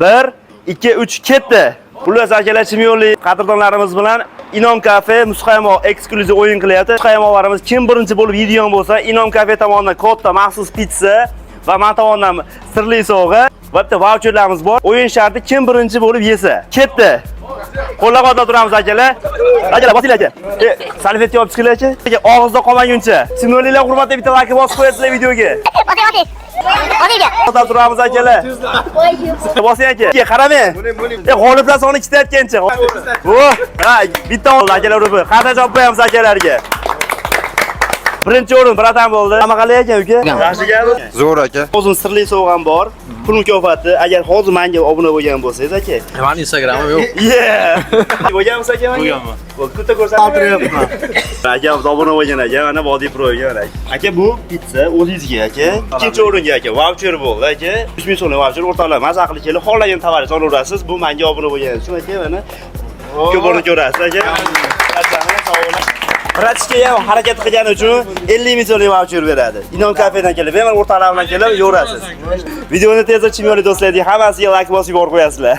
1, 2, 3 ketdi. Xullas akalar, chimyonlik qadrdonlarimiz bilan Inom kafe muzqaymoq eksklyuziv o'yin qilyapti. Muzqaymoqlarimiz kim birinchi bo'lib yeydigan bo'lsa, Inom kafe tomonidan katta maxsus pitsa va men tomonidan sirli sovg'a va bitta vaucherlarimiz bor. O'yin sharti kim birinchi bo'lib yesa. Ketdi. Qo'llab-quvvatlab turamiz akalar. Akalar, bosinglar aka. Salfetka olib chiqinglar aka. Aka, og'izda qolmaguncha. Chimyonliklar hurmatli bitta like bosib qo'yasizlar videoga. Bosing, bosing. Bosing aka. Qo'llab turamiz akalar. Bosing aka. Aka, qaramang. G'oliblar soni ikkita aytgancha. Bu, ha, bitta oldi akalar urib. Qarta chopib qo'yamiz akalarga. Birinchi o'rin bratan bo'ldi. Nima qalay ekan uka? Yaxshi gapmi? Zo'r aka. O'zim sirli sovg'am bor. Pul mukofoti. Agar hozir menga obuna bo'lgan bo'lsangiz aka. Mani Instagramim yo'q. Yeah. Bo'lganmisiz aka menga? Bo'lganman. Bo'ldi, kutta ko'rsatib. Aka, biz obuna bo'lgan aka, mana Vodiy Proga mana. Aka, bu pitsa o'zingizga aka. Ikkinchi o'ringa aka, vaucher bo'ldi aka. 3000 so'mlik vaucher o'rtoqlar, maza qilib kelib, xohlagan tovaringizni olaverasiz. Bu menga obuna bo'lganingiz uchun aka, mana ko'p ko'rasiz aka. Sog' bo'ling. Bratishka ham harakat qilgani uchun 50 ming so'mlik vaucher beradi. Inom kafedan kelib, bemalol o'rtoqlar bilan kelib, yo'rasiz. Videoni tezda chimyonlik do'stlarga hammasiga like bosib yuborib qo'yasizlar.